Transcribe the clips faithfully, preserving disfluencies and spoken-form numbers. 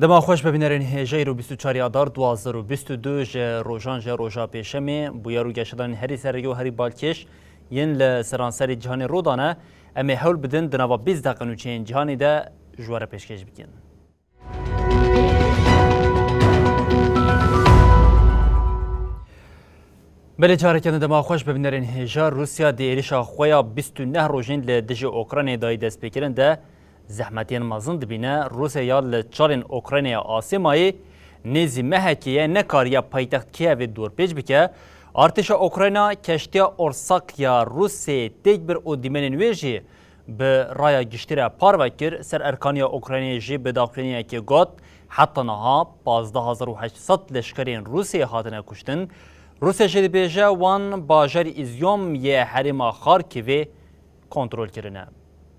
Dema xweş be bînerên hêja, îro bîst û çar Adar du hazar û bîst û du, ji rojan ji roja pêşemê, bûyer û geşedanên herî sereke û herî balkêş yên li seranserê cîhanê rû dane. Em ê hewl bidin di nava bîst deqe nûçeyên cîhanê de ji we re pêşkêş bikin. Belê, careke din dema xweş be bînerên hêja. Rûsya di êrişa xwe ya bîst û neh rojên li dijî Ukraynayê dayî destpêkirin de zehmetiyên mezin dibîne. Rûsya ya li çalên Ukraynaya asê mayî nêzî mehekê ye, nekariye paytext Kîevê dorpêç bike. Artêşa Ukrayna keştiya Orsak ya Rûsyayê têk bir û dîmenên wê jî bi raya giştî re parve kir. Sererkaniya Ukraynayê jî bi daxuyaniyekê got, heta niha pazdeh hezar û heşt sed leşkerên Rûsyayê hatine kuştin. Rûsya jî dibêje, wan bajarî Îzyom yê herêma Xarkivê kontrol kirine.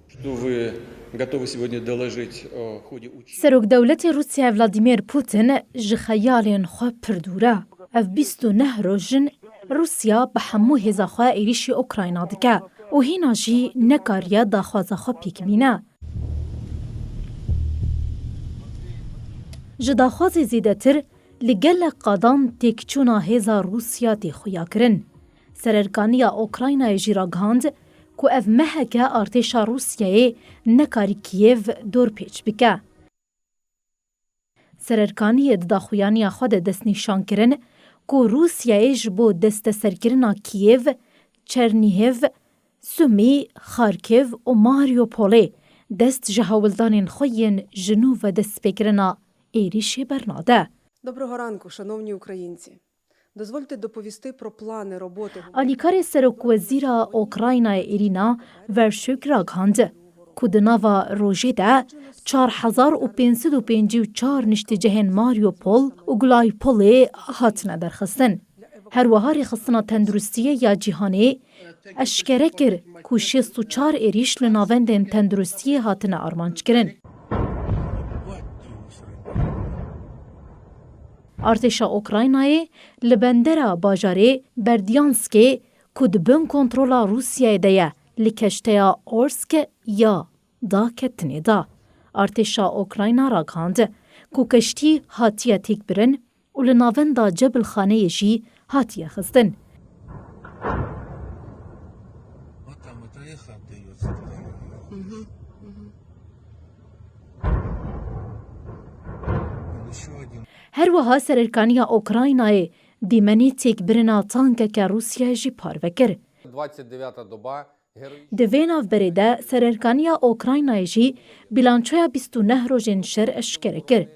Что вы готовы сегодня доложить о ходе учения? Serokdewletê Rûsya Vladimir Putin ji xeyalên xwe pir dûr e. Ev bîst û neh roj in Rûsya bi hemû hêza xwe êrîşî Ukrayna dike û hîna jî nekariye daxwaza xwe pêk bîne. Ji daxwazê zêdetir, li gelek qadan têkçûna hêza Rûsya tê xuyakirin. Sererkaniya Ukraynayê jî ragihand ku ev meheke artêşa Rûsyayê nekarî Kîyev dorpêç bike. Sererkaniyê di daxuyaniya xwe de destnîşan kirin ku Rûsyayê ji bo desteserkirina Kîyev, Çernîhev, Sumî, Xarkiv û Marîupolê dest ji hewldanên xwe yên ji nû ve destpêkirina êrîşê bernade. Доброго ранку, шановні українці. Дозвольте доповісти про плани роботи. Alîkarê Serokwezîra Ukraynayê Îrîna Verşuk ragihand ku di nava rojê de çar hezar û pênc sed û pêncî û çar niştecihên Mariupol û Gulaipolê hatine derxistin. Her wiha Rêxistina Tenduristiyê ya Cîhanê eşkere kir ku şêst û çar êrîş li navendên tenduristiyê hatine armanckirin. Artêşa Ukraynayê li bendera bajarê Berdyanskê ku di bin kontrola Rûsyayê de ye, li keşteya Orsk ya daketinê da. Artêşa Ukrayna ragihand ku keştî hatiye têkbirin û li navenda cebilxaneyê jî hatiye xistin. Her wiha Sererkaniya Ukraynayê dîmenî têkbirina tankeke Rûsyayê jî parve kir. Di vê navberê de Sererkaniya Ukraynayê jî bîlançoya bîst û neh rojên şer eşkere kir.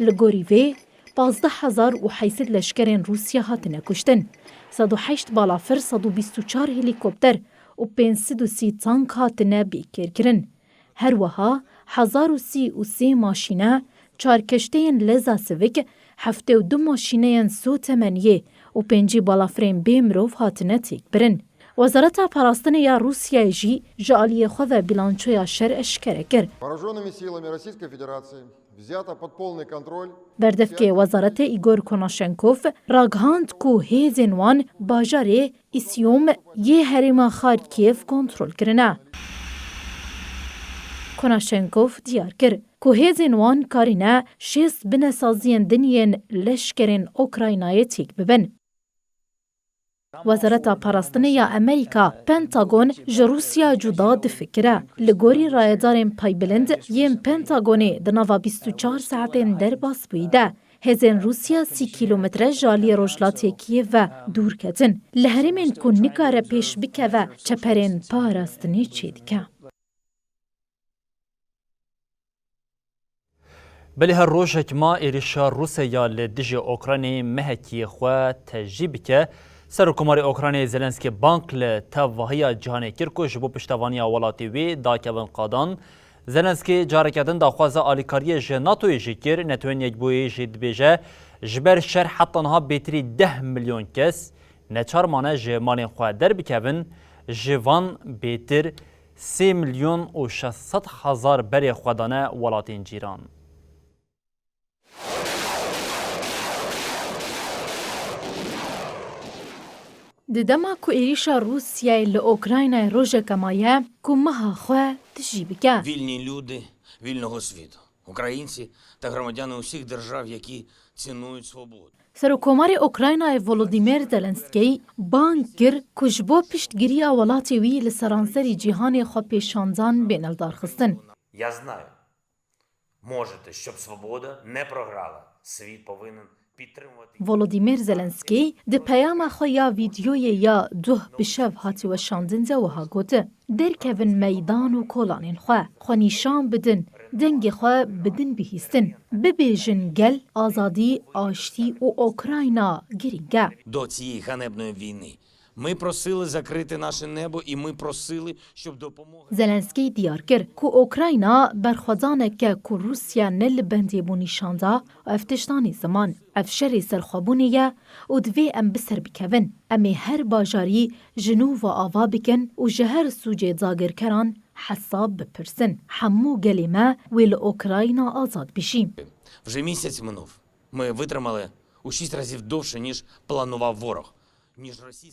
Li gorî vê, pazdeh hezar û heyt sed leşkerên Rûsya hatine kuştin, sed û heşt balafir, sed û bîst û çar helîkopter û pênc sed û sî tank hatine bîkêrkirin. Her wiha hezar û sî û sê maşîne, çar keşteyên leza sivik, heftê û du maşîneyên sotemeniyê û pêncî balafirên bê mirov hatine têkbirin. Wezareta Parastinê ya Rûsyayê jî ji aliyê xwe ve bîlançoya şer eşkere kir. Вооружёнными силами Российской Федерации взято под полный контроль. Berdevkê wezaretê Igor Konashenkov ragihand ku hêzên wan bajarê Îsyûm yê herêma Xarkîv kontrol kirine. Konashenkov diyar kir ku hêzên wan karîne şêst binesaziyên din yên leşkerên Ukraynayê têk bibin. Wezareta Parastinê ya Amerîka, Pentagon, ji Rûsya cuda difikire. Li gorî rayedarên paybilind yên Pentagonê di nava bîst û çar saetên derbasbûyî de, hêzên Rûsya sî kîlometre ji aliyê rojhilatê Kîyêv ve dûr ketin. Li herêmên ku nikare pêş bikeve, çeperên parastinê çêdike. Belê her rojek ma êrişa Rûsya ya li dijî Okraynayê mehekî xwe tejî bike. Serokkomarê Okraynayê Zelenskî bang li tevahiya cîhanê kir ku ji bo piştevaniya welatê wê dakevin qadan Zelenskî careke din daxwaza alîkariyê ji NATOyê jî kir. Netewên Yekbûyî jî dibêje, ji ber şer heta niha bêtirî deh milyon kes neçar mane ji malên xwe derbikevin, ji van bêtir sê milyon û şeş sed hezar berê xwe dane welatên cîran. Di dema ku êrîşa Rûsyayê li Ukraynayê rojeke maye ku meha xwe tijî bike. Вільні люди вільного світу, українці та громадяни усіх держав, які цінують свободу. Serokkomarê Ukraynayê Volodymyr Zelenskî bang kir ku ji bo piştgiriya welatê wî li seranserî cîhanê xwe pêşandan bên lidarxistin. Я знаю, можете, щоб свобода не програла. Світ повинен підтримувати. Volodymyr Zelenskî di peyama xwe ya vîdyoyê ya duh bi şev hatî weşandin de wiha got, derkevin meydan û kolanên xwe, xwe nîşan bidin, dengê xwe bidin bihîstin. Bibêjin gel, azadî, aştî û Ukrayna girîng e. До цієї ганебної війни ми просили закрити наше небо і ми просили, щоб допомога. Zelenskî diyar kir ku Ukrayna berxwedaneke ku Rûsya ne li bendê bû nîşan da û ev tişt anî ziman. Ev şerê serxwebûnê ye û divê em bi ser bikevin. Em ê her bajarî ji nû ve ava bikin û ji her sûcê dagirkeran hesab bipirsin. Hemû gelê me wê li Ukrayna azad bijî. Вже місяць минув. Ми витримали у шість разів довше, ніж планував ворог.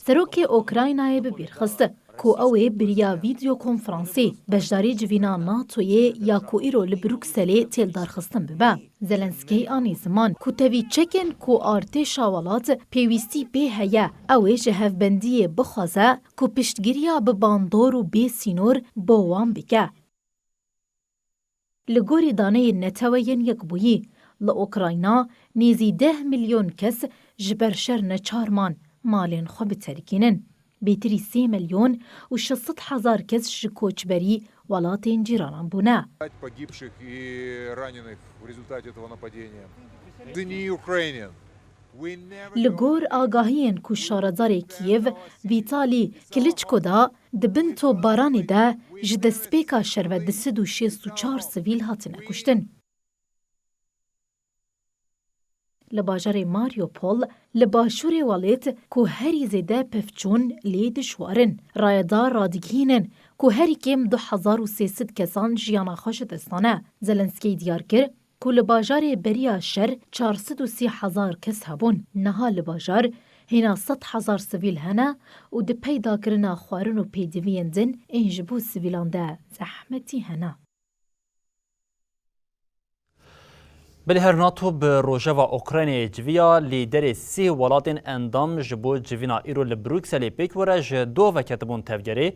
Serokê Ukraynayê bi bîr xist ku ew ê bi riya vîdyokonferansê beşdarî civîna NATOyê ya ku îro li Brukselê tê lidarxistin bibe. Zelenskî anî ziman ku tevî çekên ku artêşa welat pêwîstî pê heye, ew ê ji hevbendiyê bixwaze ku piştgiriya bi bandor û bê sînor bo wan bike. Li gorî daneyên Neteweyên Yekbûyî, li Ukrayna nêzî deh milyon kes ji ber şer neçar man malên xwe biterikînin. Bêtirî sê milyon û şeş sed hezar kes ji koçberî welatên cîranan bûne. Погибших и раненых в результате этого нападения. Ukrainian. Li gor agahiyên ku şaredarê Kîev, Vîtalî Klitçko da, di bin topbaranê de ji destpêka şer ve du sed û şêst û çar sivîl hatine kuştin. Li bajarê Mariupol, li başûrê welêt ku herî zêde pevçûn lê dijwar in, rayedar radigihînin ku herî kêm du hezar û sê sed kesan jiyana xwe ji dest dane. Zelenskî diyar kir, ku li bajarê beriya şer çar sed û sî hezar kes hebûn. Niha li bajar hêna sed hezar sivîl hene û di peydakirina xwarin û pêdiviyên din ên ji bo sivîlan de zehmetî hene. Belê her NATO bi rojeva Ukraynayê civiya, lîderê sê welatên endam ji bo civîna îro li Brukselê pêk were ji dû ve ketibûn tevgerê.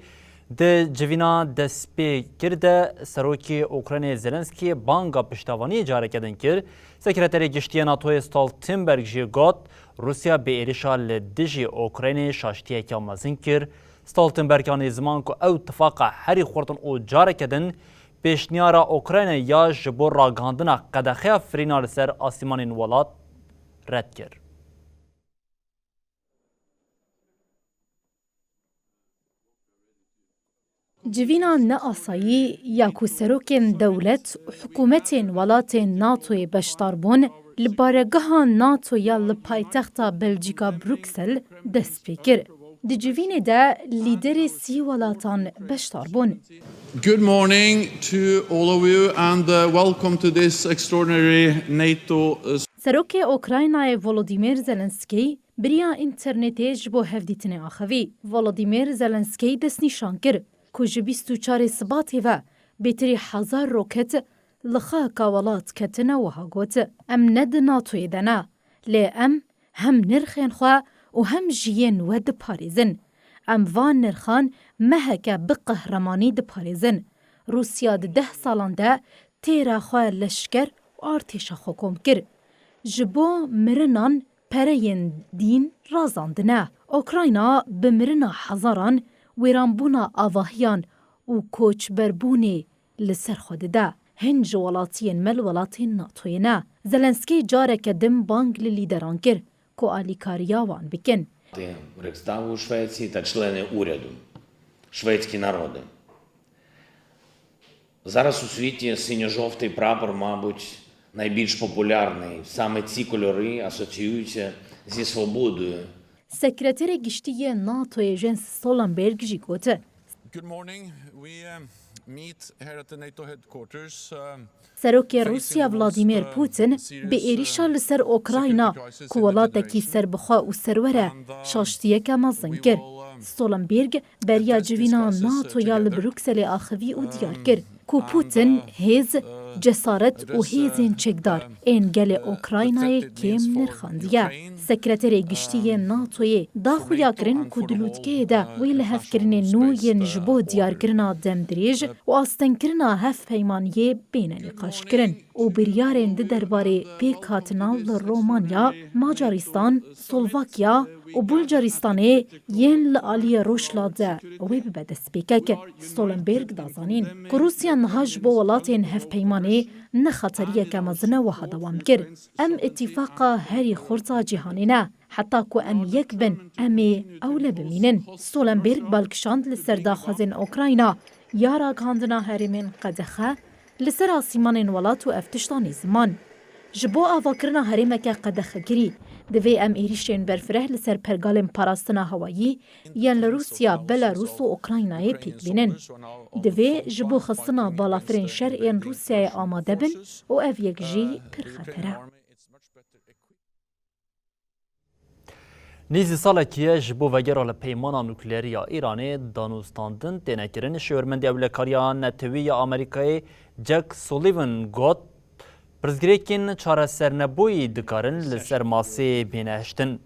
Di civîna destpêkir de Serokê Ukraynayê Zelenskî banga piştevaniyê careke din kir. Sekreterê Giştî yê NATOyê Stoltenberg jî got, Rûsya bi êrişa li dijî Ukraynayê şaştiyeke mezin kir. Stoltenberg anî ziman ku ew tifaqa herî xurtin û careke din pêşniyara Ukraynayê ya ji bo ragihandina qedexeya firîna li ser asîmanên welat red kir. Civîna neasayî ya ku serokên dewlet û hikûmetên welatên NATOyê beşdar bûn, li baregeha NATO ya li paytexta Belcîka Bruksel dest pê kir. Di civînê de lîderê sî welatan beşdar bûn. Good morning to all of you and, uh, welcome to this extraordinary NATO, uh, Serokê Ukraynayê Volodymyr Zelenskî bi riya înternetê ji bo hevdîtinê axivî. Volodymyr Zelenskî destnîşan kir ku ji bîst û çarê Sibatê ve bêtirî hezar roket li xaka welat ketine, wiha got, Em ne di NATOyê de ne, lê em hem nirxên xwe û hem jiyên we diparêzin. Em van nirxan meheke bi qehremanî diparêzin. Rûsya di deh salan de têra xwe leşker û artêşa xwe kom kir. Ji bo mirinan pereyên dîn razandine. Ukrayna bi mirina hezaran, wêranbûna avahiyan û koçberbûnê li ser xwe dide. Hin ji welatiyên me li welatên NATOyê ne. Zelenskî careke din bang li lîderan kir ku alîkariya wan bikin. Рейхстагу Швеції та члени уряду, шведські народи. Зараз у світі синьо-жовтий прапор, мабуть, найбільш популярний. Саме ці кольори асоціюються зі свободою. Sekreterê Giştî yê NATOyê Jens Stoltenberg jî got. Good morning. We um, meet here at the NATO headquarters. Um, Serokê Rûsya Vladimir Putin bi êrîşa li ser Ukrayna ku welatekî serbixwe û serwer e, şaştiyeke mezin kir. Stoltenberg beriya civîna NATO ya li Brukselê axivî û diyar kir ku Putin hêz, cesaret û hêzên çekdar ên gelê Ukraynayê kêm nirxandiye. Sekreterê Giştî yê NATOyê da xuyakirin ku di lûtkeyê de wê lihevkirinên nû yên ji bo diyarkirina demdirêj û astengkirina hevpeymaniyê bêne nîqaşkirin û biryarên di derbarê pêkhatina li Romanya, Macarîstan, Slovakya û Bulgaristanê yên li aliyê Rojhilat de wê bibe destpêkek. Stoltenberg da zanîn ku Rûsya niha ji bo welatên hevpeymanê ne xeteriyeke mezin e wiha dewam kir. Em îtîfaqa herî xurt a cîhanê ne. Heta ku em yek bin, em ê ewle bimînin. Stoltenberg bal kişand li ser daxwazên Ukrayna ya ragihandina herêmên qedexe li ser asîmanên welat û ev tişt anî ziman. Ji bo avakirina herêmeke qedexekirî, divê em êrîşên berfireh li ser pergalên parastina hewayî yên li Rûsya, Belarûs û Ukraynayê pêk bînin. Divê ji bo xistina balafirên şer ên Rûsyayê amade bin û ev yek jî pir xeter e. Nîzî salekî ye ji bo vegera li peymana nukleerî ya Îranê danûstandin têne kirin. Şêwirmendê Ewlekariya Netewî ya Amerîkayê Jack Sullivan got, pirsgirêkên çaresernebûyî dikarin li ser masê bêne hiştin.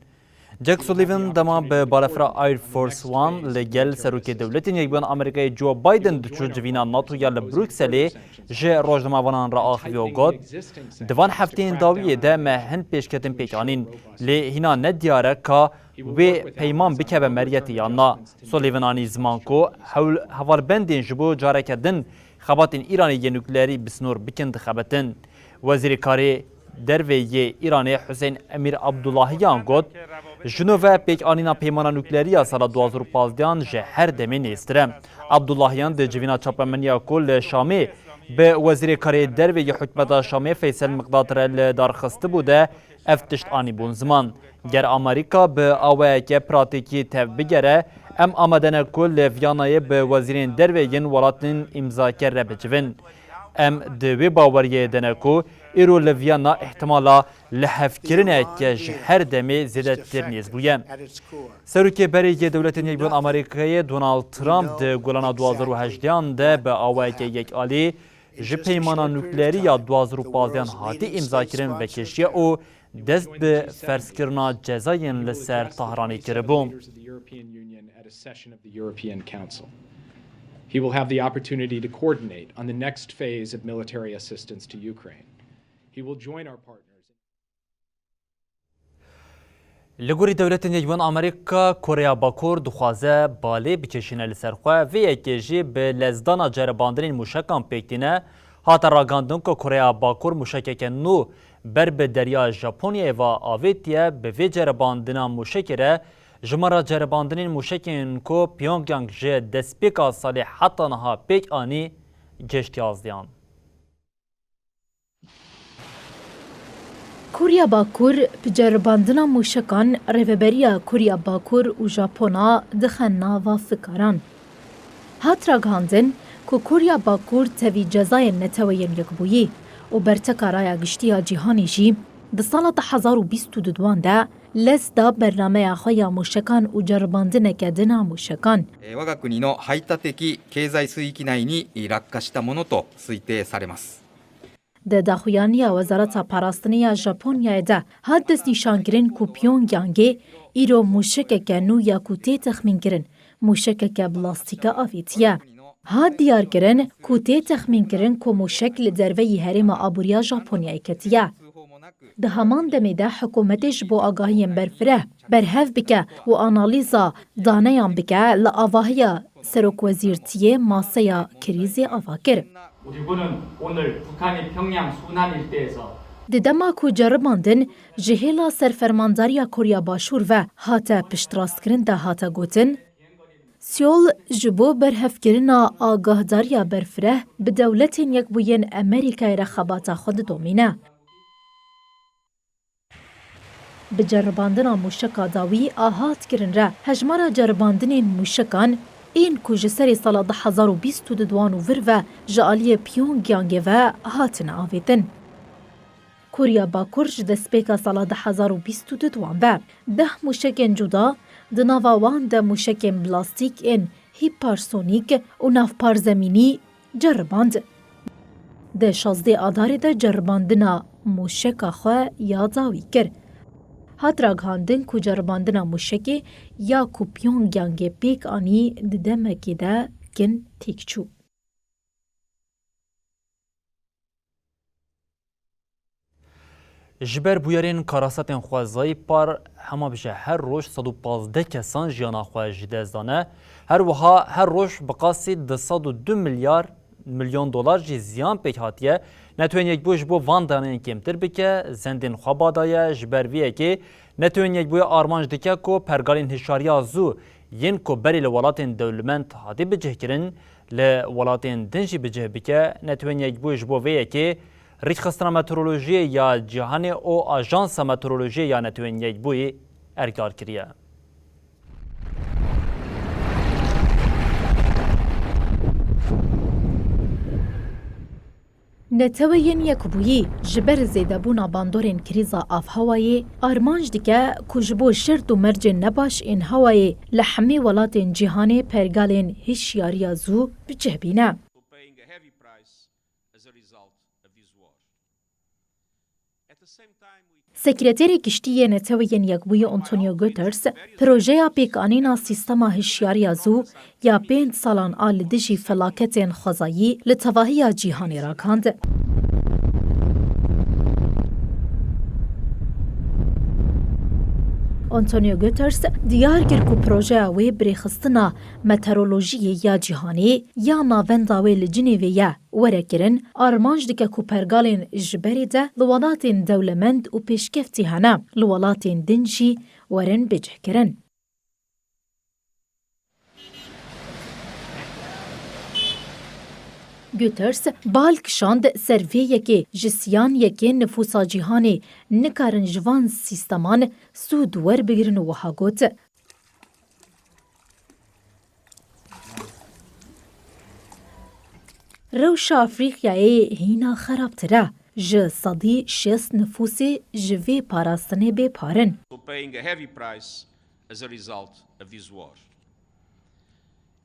Jack Sullivan dema bi balafira Air Force One li gel Serokê Dewletên Yekbûyî Amerîkayê Joe Biden diçû civîna NATO ya li Brukselê ji rojnamevanan re axivî û got, di van hefteyên dawiyê de me hin pêşketin pêk anîn, lê hîna ne diyar e ka wê peyman bikeve meriyetê yan na. Sullivan anî ziman ku hewl-, hevalbendên ji bo careke din xebatên Îranê yê nukleerî bi sinor bikin dixebitin. Wezîrê Karê Derve yê Îranê Huseyîn Emîr Abdullahiyan got, ji nû ve pêkanîna peymana nukleerî ya sala du hazar û pazdeh an ji her demê nêztir e. Abdullahiyan di civîna çapemeniya ku li Şamê bi Wezîrê Karê Derve yê hikûmeta Şamê Feysel Miqdad re li dar xistibû de ev tişt anîbûn ziman. Ger Amerîka bi awayeke pratîkî tevbigere, em amade ne ku li Viyanayê bi wezîrên derve yên welatên îmzaker re bicivin. Em di wê baweriyê de ne ku îro li Viyana îhtimala lihevkirineke ji her demê zêdetir nêz bûye. Serokê berê yê Dewletên Yekbûyî Amerîkayê Donald Trump di gulana du hazar û hejdeh an de bi awayeke yekalî ji peymana nukleerî ya du hazar û pazdeh an hatî îmzakirin vekişiye û dest bi ferzkirina cezayên li ser Tahranê kiribû. He will have the opportunity to coordinate on the next phase of military assistance to Ukraine. He will join our partners. Li gorî Dewletên Yekbûyî Amerîka, Koreya Bakur dixwaze balê bikişîne li ser xwe, vê yekê jî bi lezdana ceribandinên mûşekan pêk tîne. Hate ragihandin ku Koreya Bakur mûşekeke nû ber bi derya Japonyayê ve avêtiye, bi vê ceribandina mûşekê re jimara ceribandinên mûşekên ku Pyongyang ji destpêka salê heta niha pêk anî gihişt yazdehan. Korya Bakur bi ceribandina mûşekan rêveberiya Korya Bakur û Japona dixe nava fikaran. Hat ragihandin ku Korya Bakur tevî cezayên Neteweyên Yekbûyî û berteka raya giştî ya cîhanê jî di sala du hezar û bîst û duduan de lez da bernameya xwe ya mûşekan û ceribandineke din a mûşekan. 我が国の排他的経済水域内に落下したものと推定されます。 Di daxuyaniya Wezareta Parastinê ya Japonyayê de hat destnîşankirin ku Pyongyangê îro mûşekeke nû ya ku tê texmînkirin mûşekeke bi lastîke avêtiye. Hat diyarkirin ku tê texmînkirin ku mûşek li derveyî herêma aboriya Japonyayê ketiye. Di heman demê de hikûmetê ji bo agahiyên berfireh berhev bike û analîza daneyan bike, li avahiya serokwezîrtiyê maseya krîzê ava kir. 우리 군은 오늘 북한이 평양 순환 일대에서 Di dema ku ceribandin ji hêla serfermandariya Korya Başûr ve hate piştrastkirin de hate gotin, Seoul ji bo berhevkirina agahdariya berfireh bi Dewletên Yekbûyên Amerîkayê re xebata xwe didomîne. Bi ceribandina mûşeka dawî a hat kirin re, hejmara ceribandinên mûşekan ên ku ji serê sala du hezar û bîst û du wan û vir ve ji aliyê Pyongyangê ve hatine avêtin. Koriya Bakur ji destpêka sala du hezar û bîst û du wan ve deh mûşekên cuda, di nava wan de mûşekên plastîk ên hîpersonîk û navparzemînî ceriband. Di şazdeh Adarê de ceribandina mûşeka xwe ya dawî kir. Hat ragihandin ku ceribandina mûşekê ya ku Pyongyangê pêk anî di demekê de kin têk çû. Ji ber bûyerên karasatên xwezayî par hema bije her roj sed û pazdeh kesan jiyana xwe ji dest dane. Her wiha her roj bi qasî du sed û du milyar milyon dolar jî ziyan pêk hatiye. Netewên Yekbûyî ji bo van daneyan kêmtir bike, zendên xwe badaye. Ji ber vê yekê Netewên Yekbûyî armanc dike ku pergalên hişyariya zû yên ku berê li welatên dewlemend hatî bicihkirin, li welatên din jî bicih bike. Netewên Yekbûyî ji bo vê yekê Rêkxistina Meteorolojiyê ya Cîhanê û Ajansa Meteorolojiyê ya Netewên Yekbûyî erkdar kiriye. Neteweyên Yekbûyî ji ber zêdebûna bandorên krîza avhewayê armanc dike ku ji bo şert û mercên nebaş ên hewayê li hemî welatên cîhanê pergalên hişyariya zû bi cih bîne. Sekreterê Giştî yê Neteweyên Yekbûyî Antonio Guterres projeya pêkanîna sîstema hişyariya zû ya pênc salan a li dijî felaketên xwezayî li tevahiya cîhanê ragihand. Antonio Guterres diyar kir ku projeya wê bi rêxistina meteorolojiyê ya cîhanê ya navenda wê li Cinêvê ye were kirin, armanc dike ku pergalên ji berê de li welatên dewlemend û pêşkeftî hene, li welatên din jî werin bicihkirin. Guterres bal kişand ser vê yekê ji siyan yekê nifûsa cîhanê nikarin ji van sîsteman sûd werbigirin û wiha got, Rewşa Afrîkyayê hîna xerabtir e. Ji sedî şêst nifûsê ji vê parastinê bê par in. Paying a heavy price as a result of this war.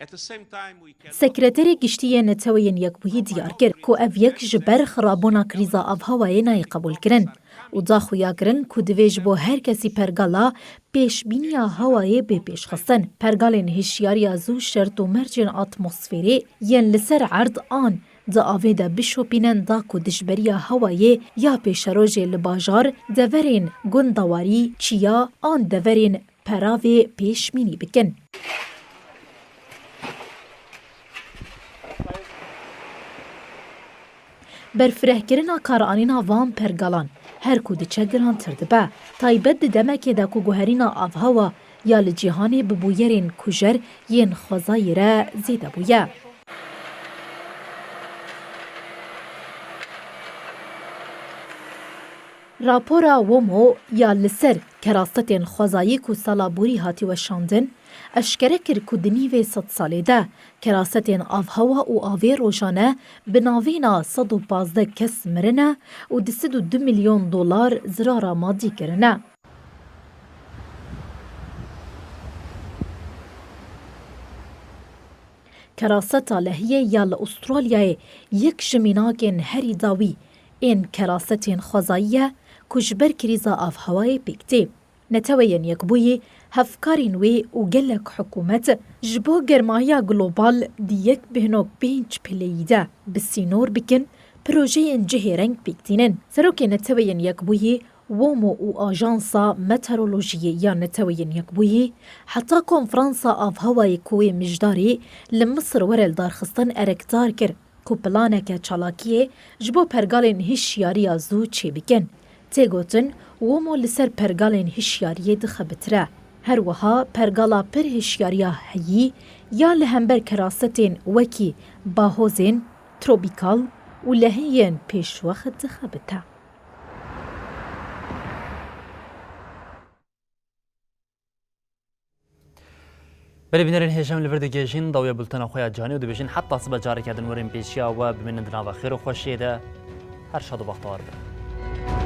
At the same time, we cannot Sekreterê Giştî yê Neteweyên Yekbûyî diyar kir ku ev yek ji ber xirabûna krîza avhewayê nayê qebûlkirin û da xuyakirin ku divê ji bo her kesî pergala pêşbîniya hewayê bê pêşxistin. Pergalên hişyariya zû şert û mercên atmosferê yên li ser erd an di avê de bişopînin da ku dijberiya hewayê ya pêşerojê li bajar, deverên gundewarî, çiya an deverên peravê pêşbînî bikin. Berfirehkirina karanîna van pergalan her ku diçe girantir dibe. Taybet di demekê de ku guherîna avhewa ya li cîhanê bi bûyerên kujer yên xwezayî re zêde bûye. Rapora WOMO ya li ser kerasetên xwezayî ku sala borî hatî weşandin, eşkere kir ku di nîvê sedsalê de kerasetên avhewa û avê rojane bi navîna sed û pazdeh kes mirine û du sed û du milyon dolar zirara madî kirine. Keraseta lehiyê ya li Ûstralyayê yek ji mînakên herî dawî ên kerasetên xwezayî ye ku ji ber krîza avhewayê pêk tê. Neteweyên Yekbûyî, hevkarên wê û gelek hikûmet ji bo germahiya global di yek bêhnok pênc pileyî de bi sînor bikin, projeyên cihêreng pêk tînin. Serokê Neteweyên Yekbûyî, WOMO û Ajansa Meteorolojiyê ya Neteweyên Yekbûyî heta konferansa avhewayê ku wê mijdarî li Misir were lidarxistin erekdar kir ku planeke çalakiyê ji bo pergalên hişyariya zû çêbikin. Tê gotin, WOMO li ser pergalên hişyariyê dixebitire. Her wiha pergala pir hişyariya heyî ya li hember kerasetên wekî bahozên tropîkal û lehiyên pêşwext dixebite. Belê bînerên hêja em li vir digihêjin dawiya bultena xwe ya canî û dibêjin heta sibe careke din werin pêşiya we, bimînin di nava xêr û xweşiyê de. Her şad û bextewar bin.